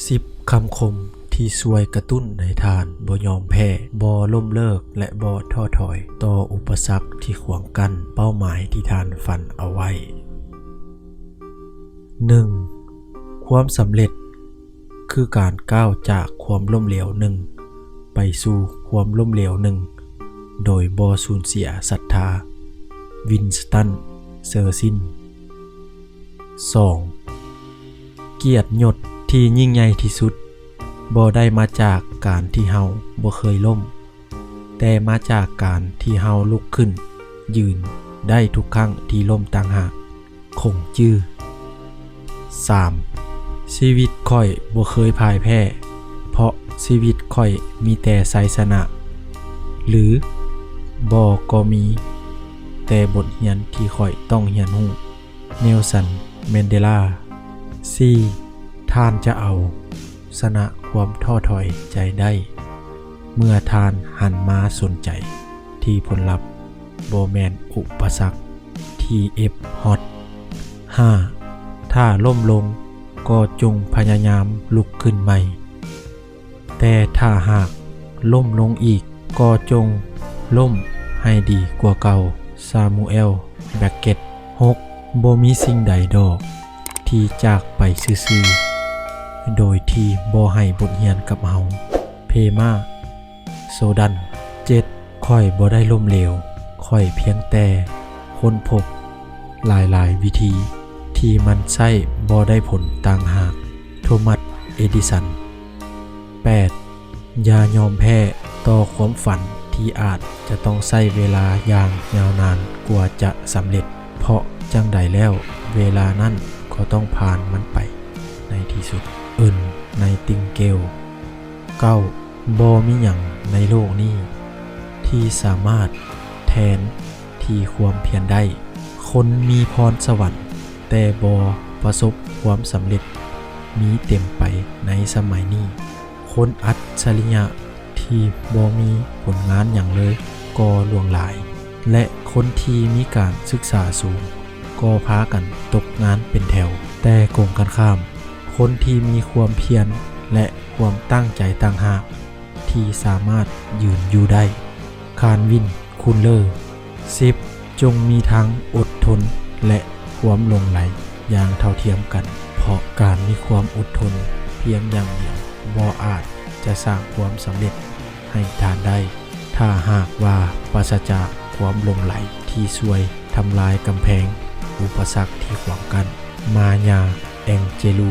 ສິບຄຳຄົມທີ່ຊ່ວຍກະຕຸ້ນໃຫ້ທ່ານບໍ່ຍອມແພ້, ບໍ່ລົ້ມເລີກ ແລະ ບໍ່ທໍ້ຖອຍຕໍ່ອຸປະສັກທີ່ຂວາງກັ້ນເປົ້າໝາຍທີ່ທ່ານຝັນເອົາໄວ້. ໜຶ່ງ, ຄວາມສຳເລັດຄືການກ້າວຈາກຄວາມລົ້ມເຫຼວໜຶ່ງໄປສູ່ຄວາມລົ້ມເຫຼວໜຶ່ງໂດຍບໍ່ສູນເສຍສັດທາ. ວິນສະຕັນ ເຊີຊິນ. ສອງ, ກຽດຍົດທີ່ຍິ່ງໃຫຍ່ທີ່ສຸດບໍ່ໄດ້ມາຈາກການທີ່ເຮົາບໍ່ເຄີຍລົ້ມ, ແຕ່ມາຈາກການທີ່ເຮົາລຸກຂຶ້ນຢືນໄດ້ທຸກຄັ້ງທີ່ລົ້ມຕ່າງຫາກ. ຄົງຈື່. ສາມ, ຊີວິດຂ້ອຍບໍ່ເຄີຍພ່າຍແພ້, ເພາະຊີວິດຂ້ອຍມີແຕ່ໄຊຊະນະ ຫຼື ບໍ່ກໍມີແຕ່ບົດຮຽນທີ່ຂ້ອຍຕ້ອງຮຽນຮູ້. ເນວສັນ ແມນເດລາ. ສີ່, ທ່ານຈະເອົາຊະນະຄວາມທໍ້ຖອຍໃຈໄດ້ ເມື່ອທ່ານຫັນມາສົນໃຈທີ່ຜົນລັບບໍ່ແມ່ນອຸປະສັກ. ທີ ເອັຟ ຮອດ. ຫ້າ, ຖ້າລົ້ມລົງກໍຈົ່ງພະຍາຍາມລຸກຂຶ້ນໃໝ່, ແຕ່ຖ້າຫາກລົ້ມລົງອີກກໍຈົ່ງລົ້ມໃຫ້ດີກວ່າເກົ່າ. ຊາມູແອລ ແບັກເກັດ. ຫົກ, ບໍ່ມີສິ່ງໃດດອກທີ່ຈາກໄປຊື່ໆ ໂດຍທີ່ບໍ່ໃຫ້ບົດຮຽນກັບເຮົາ. ເພມາ ໂຊດັນ. ເຈັດ, ຂ້ອຍບໍ່ໄດ້ລົ້ມເຫຼວ, ຂ້ອຍພຽງແຕ່ຄົ້ນພົບຫຼາຍໆວິທີທີ່ມັນໃຊ້ບໍ່ໄດ້ຜົນຕ່າງຫາກ. ໂທມັດ ເອດິສັນ. ແປດ, ຢ່າຍອມແພ້ຕໍ່ຄວາມຝັນທີ່ອາດຈະຕ້ອງໃຊ້ເວລາຢ່າງຍາວນານກວ່າຈະສຳເລັດ, ເພາະຈັ່ງໃດແລ້ວເວລານັ້ນກໍຕ້ອງຜ່ານມັນໄປໃນທີ່ສຸດ. ເອີນ ໄນຕິງເກວ. ເກົ້າ, ບໍ່ມີຫຍັງໃນໂລກນີ້ທີ່ສາມາດແທນທີ່ຄວາມພຽນໄດ້. ຄົນມີພອນສະຫວັນແຕ່ບໍ່ປະສົບຄວາມສຳເລັດມີເຕັມໄປໃນສະໄໝນີ້. ຄົນອັດສະລິຍະທີ່ບໍ່ມີຜົນງານຫຍັງເລີຍກໍຫຼວງຫຼາຍ, ແລະ ຄົນທີ່ມີການສຶກສາສູງກໍພາກັນຕົກງານເປັນແຖວ. ແຕ່ກົງກັນຂ້າມ, ຄົນທີ່ມີຄວາມພຽນ ແລະ ຄວາມຕັ້ງໃຈຕ່າງຫາກທີ່ສາມາດຢືນຢູ່ໄດ້. ຄານວິນ ຄຸນເລີ. ສິບ, ຈົ່ງມີທັງອົດທົນ ແລະ ຄວາມຫຼົງໄຫຼຢ່າງເທົ່າທຽມກັນ, ເພາະການມີຄວາມອົດທົນພຽງຢ່າງດຽວບໍ່ອາດຈະສ້າງຄວາມສຳເລັດໃຫ້ທ່ານໄດ້ ຖ້າຫາກວ່າປາສະຈາກຄວາມຫຼົງໄຫຼທີ່ຊ່ວຍທຳລາຍກຳແພງອຸປະສັກທີ່ຂວາງກັ້ນ. ມາຍາ ແອງເຈລູ.